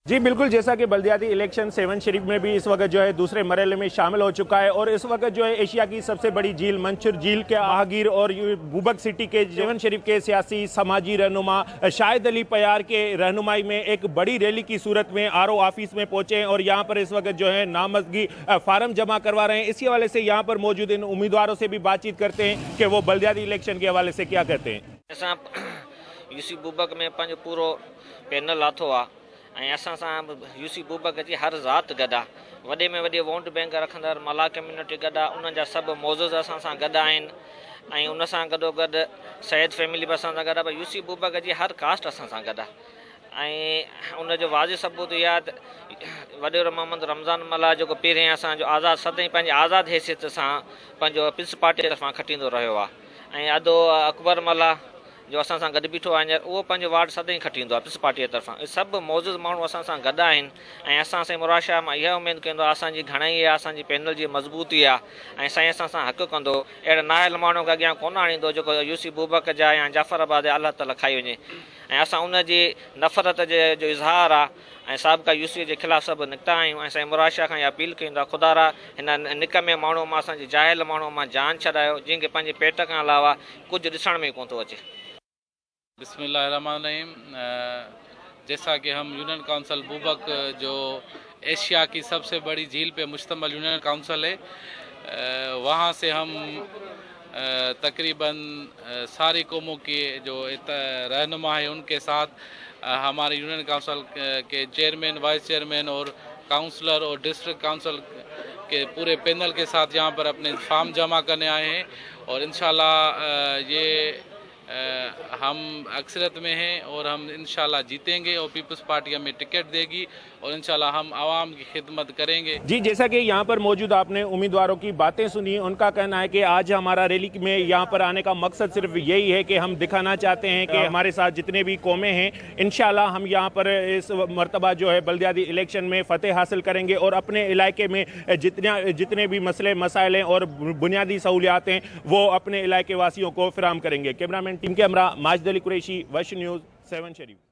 जी बिल्कुल, जैसा कि बल्दियाती इलेक्शन सेवन शरीफ में भी इस वक्त जो है दूसरे मरहले में शामिल हो चुका है और इस वक्त जो है एशिया की सबसे बड़ी झील मंचर झील के माहगीर और बुबक सिटी के सेवन शरीफ के सियासी समाजी रहनुमा शाहिद अली पयार के रहनुमाई में एक बड़ी रैली की सूरत में आरओ ऑफिस में पहुंचे हैं और यहाँ पर इस वक्त जो है नामजदगी फार्म जमा करवा रहे हैं। इसी हवाले से यहाँ पर मौजूद इन उम्मीदवारों से भी बातचीत करते हैं कि वो बल्दियाती इलेक्शन के हवाले से क्या कहते हैं। असां यूसी बुबक में पंहिंजो पूरो पैनल लाथो आहे ऐं असां सां यूसी बुबक जी हर ज़ात गॾु आहे। वॾे में वॾी वोट बैंक रखंदड़ मलाह कम्यूनिटी गॾु आहे, उन्हनि जा सभु मौज़ूद असां सां गॾु आहिनि ऐं उन सां गॾोगॾु सैद फैमिली बि असां सां गॾु आहे, पर यूसी बुबक जी हर कास्ट असां सां गॾु आहे ऐं उनजो वाज़े सबूत इहो आहे त वॾेरो मोहम्मद रमज़ान मलाह जेको पहिरियों असांजो आज़ाद सदाईं पंहिंजी आज़ाद हैसियत सां पंहिंजो पीपल्स पार्टी तरफ़ां खटींदो रहियो आहे ऐं अदो अकबर मलाह जो असां सां गॾु बीठो आहे हींअर, उहो पंहिंजो वार्ड सदाईं खटींदो आहे पीपल्स पार्टीअ तरफ़ां। सभु मौजूद माण्हू असां सां गॾु आहिनि ऐं असां साईं मुराद शाह मां इहा उमेद कंदो आहे, असांजी घणाई आहे, असांजी पैनल जी मज़बूती आहे ऐं साईं असां सां हक़ कंदो, अहिड़े नाअहिल माण्हू खे अॻियां कोन आणींदो जेको यूसी बुबक जा या जाफ़राबाद जा अलाह ताला खाई वञे ऐं असां उनजी नफ़रत जे जो इज़हार आहे ऐं साबिक़ा यूसी जे ख़िलाफ़ सभु निकिता आहियूं ऐं साईं मुराद शाह खां इहा अपील कयूं था, ख़ुदारा हिन निकमे माण्हू मां, असांजे जाहिल माण्हू मां जान छॾायो, जंहिंखे पंहिंजे पेट खां अलावा कुझु ॾिसण में कोन थो अचे। बिस्मिल्लाहिर्रहमानिर्रहीम। जैसा कि हम यूनियन काउंसिल बुबक, जो एशिया की सबसे बड़ी झील पे मुश्तमिल यूनियन काउंसिल है, वहाँ से हम तकरीबन सारी कौमों के जो रहनुमा है, उनके साथ हमारे यूनियन काउंसिल के चेयरमैन, वाइस चेयरमैन और काउंसलर और डिस्ट्रिक्ट काउंसिल के पूरे पैनल के साथ यहाँ पर अपने फॉर्म जमा करने आए हैं और इन ये हम अक्सरियत में हैं और हम इंशाल्लाह जीतेंगे और पीपल्स पार्टी हमें टिकट देगी और इंशाल्लाह हम आवाम की खिदमत करेंगे। जी, जैसा कि यहाँ पर मौजूद आपने उम्मीदवारों की बातें सुनी, उनका कहना है कि आज हमारा रैली में यहाँ पर आने का मकसद सिर्फ यही है कि हम दिखाना चाहते हैं कि हमारे साथ जितने भी कौमें हैं, इंशाल्लाह हम यहाँ पर इस मरतबा जो है बल्दियाती इलेक्शन में फ़तेह हासिल करेंगे और अपने इलाके में जितने जितने भी मसले मसाइल हैं और बुनियादी सहूलियात हैं, वो अपने इलाके वासियों को फराहम करेंगे। कैमरामैन टीम के हमरा माजिद अली कुरैशी, वश न्यूज़, सेहवन शरीफ।